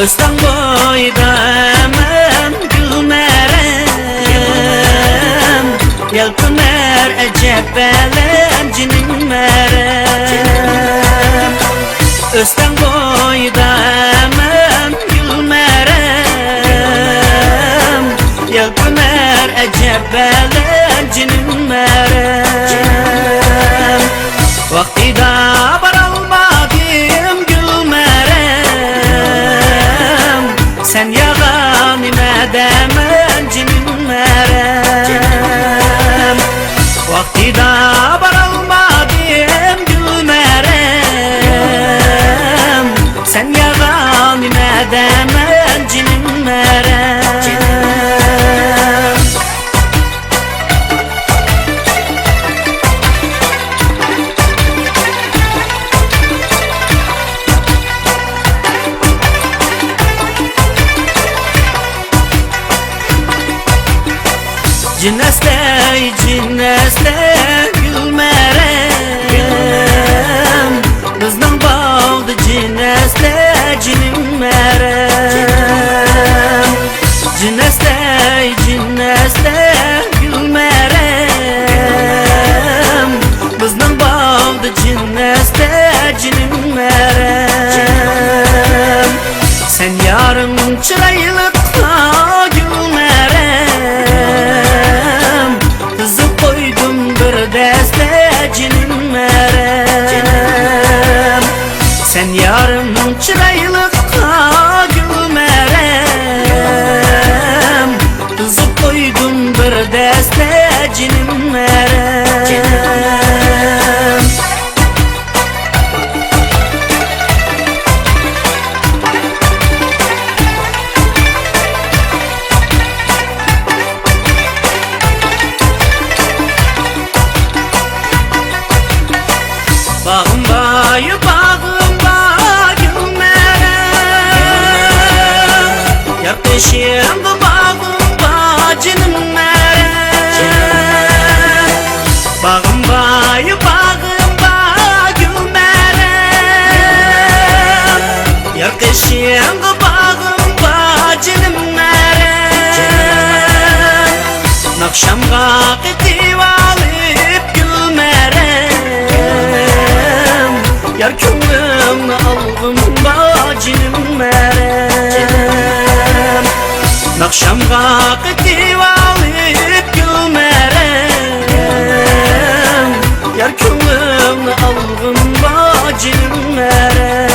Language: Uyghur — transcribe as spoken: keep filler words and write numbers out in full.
ئۆستەڭ بويىدا مەن گۈلمەرەم، يەلپۈنەر ئەجەب ئالەم جېنىم مەرەم. ئۆستەڭ بويىدا مەن گۈلمەرەم، يەلپۈنەر ئەجەب ئالەم جېنىم مەرەم. ۋاقتىدا بارالمىدىم گۈلمەرەم، سەن ياغا نېمە دەيمەن جېنىم مەرەم. ۋاقتىدا بارالمىدىم گۈلمەرەم، سەن ياغا نېمە دەيمەن جېنىم مەرەم. جىن ئەسلەي، جىن ئەسلەي گۈلمەرەم، بىزنىڭ باغدا جىن ئەسلەي جېنىم مەرەم. جىن ئەسلەي، جىن ئەسلەي گۈلمەرەم، بىزنىڭ باغدا جىن ئەسلەي جېنىم مەرەم. سەن يارىم چىرايلىققا گۈلمەرەم، تىزىپ قويدۇم بىر دەستە جېنىم مەرەم. سەن يارىم چىرايلىققا گۈلمەرەم، تىزىپ قويدۇم بىر دەستە جېنىم مەرەم. باغىم بار، باغىم بار، گۈلمەرەم. يار قېشىڭدا باغىم بار، جېنىم مەرەم. باغىم بار، باغىم بار، گۈلمەرەم. يار قېشىڭدا باغىم بار، جېنىم مەرەم. ناخشامغا قېتىۋالىپ گۈلمەرەم، يار كۆڭلۈڭنى ئالغۇم بار جېنىم مەرەم. ناخشامغا قېتىۋالىپ گۈلمەرەم، يار كۆڭلۈڭنى ئالغۇم بار جېنىم مەرەم.